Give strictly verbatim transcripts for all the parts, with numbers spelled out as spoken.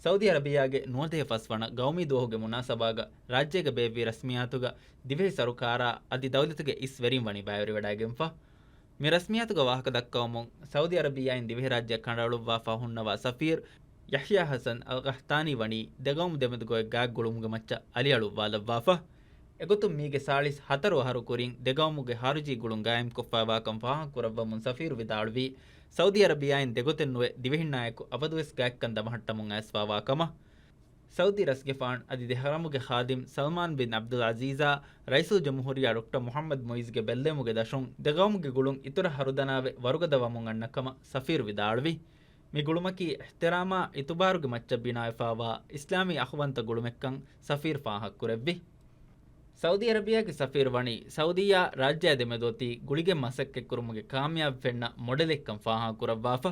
ސައުދީ އަރަބިއްޔާގެ ނުވަދިހަ ފަސްވަނަ ގައުމީ ދުވަހުގެ މުނާސަބާގަ ރާއްޖޭގަ ބޭއްވި ރަސްމިއްޔާތުގަ ދިވެހި ސަރުކާރާ އަދި ދައުލަތުގެ އިސް ވެރިން ވަނީ ބައިވެރިވެޑައިގެންފަ. މި ރަސްމިއްޔާތުގަ ވާހަކަ ދައްކަވަމުން، ސައުދީ އަރަބިއްޔާއިން ދިވެހިރާއްޖެއަށް ކަނޑައަޅުއްވާފަ ހުންނަވާ ސަފީރު ޔަޙްޔާ ޙަސަން އަލް ޤަޙްޠާނީ ވަނީ ދެގައުމު ދެމެދުގައި ގާތްގުޅުމުގެ މައްޗަށް އަލިއަޅުއްވާލައްވާފަ. އެގޮތުން މީގެ ސާޅީސް ހަތަރު އަހަރު ކުރިން ދެގައުމުގެ ޚާރިޖީ ގުޅުން ގާއިމްކޮށްފައިވާކަން ފާހަގަކުރައްވަމުން ސަފީރު ވިދާޅުވީ، ސައުދީ އަރަބިއްޔާއިން ދެގޮތެއްނުވެ ދިވެހިންނާއެކު އަބަދުވެސް ގާތްކަން ދަމަހައްޓަމުން އައިސްފައިވާ ކަމަށް. ސައުދީ ރަސްގެފާނު އަދި ދެހަރަމުގެ ޚާދިމް ސަލްމާން ބިން ޢަބްދުލް ޢަޒީޒާ ރައީސުލްޖުމްހޫރިއްޔާ ޑޮކްޓަރ މުޙައްމަދު މުޢިއްޒުގެ ބެއްލެވުމުގެ ދަށުން ދެގައުމުގެ ގުޅުން އިތުރަށް ހަރުދަނާވެ ވަރުގަދަވަމުން އަންނަ ކަމަށް ސަފީރު ވިދާޅުވި. މި ގުޅުމަކީ އިޙްތިރާމާ އިތުބާރުގެ މައްޗަށް ބިނާވެފައިވާ އިސްލާމީ އަޚުވަންތަ ގުޅުމެއްކަން ސަފީރު ފާހަގަކުރެއްވި. ސައުދީ އަރަބިއްޔާގެ ސަފީރު ވަނީ ސައުދީއާ ރާއްޖެއާ ދެމެދު އޮތީ ގުޅިގެން މަސައްކަތްކުރުމުގެ ކާމިޔާބު ފެންނަ މޮޑެލެއްކަން ފާހަގަކުރައްވާފަ.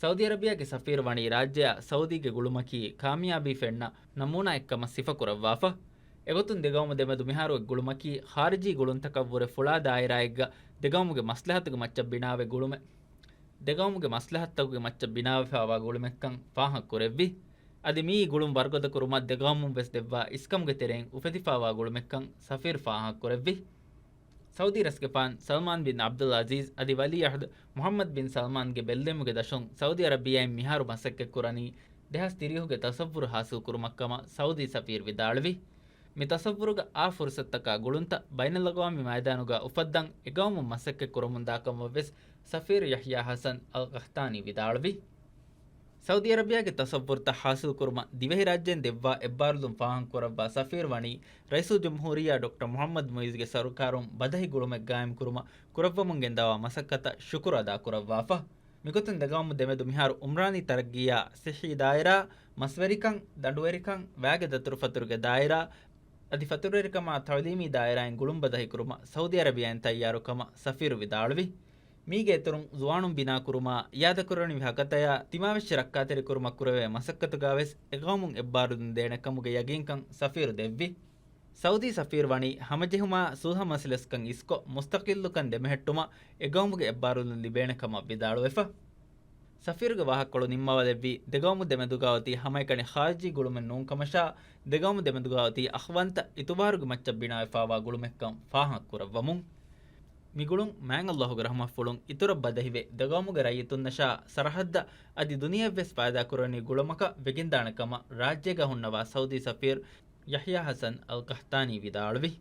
ސައުދީ އަރަބިއްޔާގެ ސަފީރު ވަނީ ރާއްޖެއާ ސައުދީގެ ގުޅުމަކީ ކާމިޔާބީ ފެންނަ ނަމޫނާއެއްކަމަށް ސިފަކުރައްވާފަ. އެގޮތުން ދެގައުމު ދެމެދު މިހާރު އެއްގުޅުމަކީ ޚާރިޖީ ގުޅުންތަކަށްވުރެ ފުޅާ ދާއިރާއެއްގަ ދެގައުމުގެ މަސްލަހަތުގެ މައްޗަށް ބިނާވެ ގުޅުމެއް. ދެގައުމުގެ މަސްލަހަތުތަކުގެ މައްޗަށް ބިނާވެފައިވާ ގުޅުމެއްކަން ފާހަގަކުރެއްވި. އަދި މިއީ ގުޅުން ވަރުގަދަކުރުމަށް ދެގައުމުން ވެސް ދެއްވާ އިސްކަމުގެ ތެރެއިން އުފެދިފައިވާ ގުޅުމެއްކަން ސަފީރު ފާހަގަކުރެއްވި. ސައުދީ ރަސްގެފާނު ސަލްމާން ބިން ޢަބްދުލް ޢަޒީޒް އަދި ވަލީޢަހްދު މުޙައްމަދު ބިން ސަލްމާންގެ ބެއްލެވުމުގެ ދަށުން ސައުދީ އަރަބިއްޔާއިން މިހާރު މަސައްކަތްކުރަނީ ދެހާސް ތިރީހުގެ ތަޞައްވުރު ޙާޞިލްކުރުމަށްކަމަށް ސައުދީ ސަފީރު ވިދާޅުވި. މި ތަޞައްވުރުގަ އާ ފުރުޞަތުތަކާ ގުޅުންތައް ބައިނަލްއަގްވާމީ މައިދާނުގަ އުފައްދަން އެގައުމުން މަސައްކަތްކުރަމުންދާކަމަށްވެސް ސަފީރު ޔަޙްޔާ ޙަސަން އަލް ޤަޙްޠާނީ ވިދާޅުވި. ސައުދީ އަރަބިއްޔާގެ ތަޞައްވުރުތައް ޙާޞިލްކުރުމަށް ދިވެހިރާއްޖޭން ދެއްވާ އެއްބާރުލުން ފާހަގަކުރައްވާ ސަފީރު ވަނީ ރައީސުލްޖުމްހޫރިއްޔާ ޑޮކްޓަރ މުޙައްމަދު މުޢިއްޒުގެ ސަރުކާރުން ބަދަހި ގުޅުމެއް ގާއިމްކުރުމަށް ކުރައްވަމުން ގެންދަވާ މަސައްކަތަށް ޝުކުރު އަދާކުރައްވާފަ. މިގޮތުން ދެގައުމު ދެމެދު މިހާރު އުމްރާނީ ތަރައްގީއާ، ޞިއްޙީ ދާއިރާ، މަސްވެރިކަން، ދަނޑުވެރިކަން، ވައިގެ ދަތުރުފަތުރުގެ ދާއިރާ، އަދި ފަތުރުވެރިކަމާ ތަޢުލީމީ ދާއިރާއިން ގުޅުން ބަދަހިކުރުމަށް ސައުދީ އަރަބިއްޔާއިން ތައްޔާރުކަމަށް ސަފީރު ވިދާޅުވި. މީގެ އިތުރުން ޒުވާނުން ބިނާކުރުމާ، އިއާދަކުރަނިވި ހަކަތަޔާ ތިމާވެށި ރައްކާތެރިކުރުމަށް ކުރެވޭ މަސައްކަތުގަވެސް އެގައުމުން އެއްބާރުލުން ދޭނެ ކަމުގެ ޔަގީންކަން ސަފީރު ދެއްވި. ސައުދީ ސަފީރު ވަނީ ހަމަޖެހުމާ ސުލްހަ މަޖިލިސްކަން އިސްކޮށް، މުސްތަޤިއްލުކަން ދެމެހެއްޓުމަށް އެގައުމުގެ އެއްބާރުލުން ލިބޭނެ ކަމަށް ވިދާޅުވެފަ. ސަފީރުގެ ވާހަކަކޮޅު ނިންމަވާލެއްވީ، ދެގައުމު ދެމެދުގަ އޮތީ ހަމައެކަނި ޚާރިޖީ ގުޅުމެއް ނޫން ކަމަށާ، ދެގައުމު ދެމެދުގަ އޮތީ އަޚުވަންތަ އިތުބާރުގެ މައްޗަށް ބިނާވެފައިވާ ގުޅުމެއްކަން ފާހަގަކުރައްވަމުން. މި ގުޅުން މާތް ﷲ ގެ ރަޙްމަތްފުޅުން އިތުރަށް ބަދަހިވެ، ދެގައުމުގެ ރައްޔިތުންނަށާ ސަރަޙައްދަށް އަދި ދުނިޔެއަށްވެސް ފައިދާކުރަނިވި ގުޅުމަކަށް ވެގެންދާނެ ކަމަށް ރާއްޖޭގަ ހުންނަވާ ސައުދީ ސަފީރު ޔަޙްޔާ ޙަސަން އަލް ޤަޙްޠާނީ ވިދާޅުވި.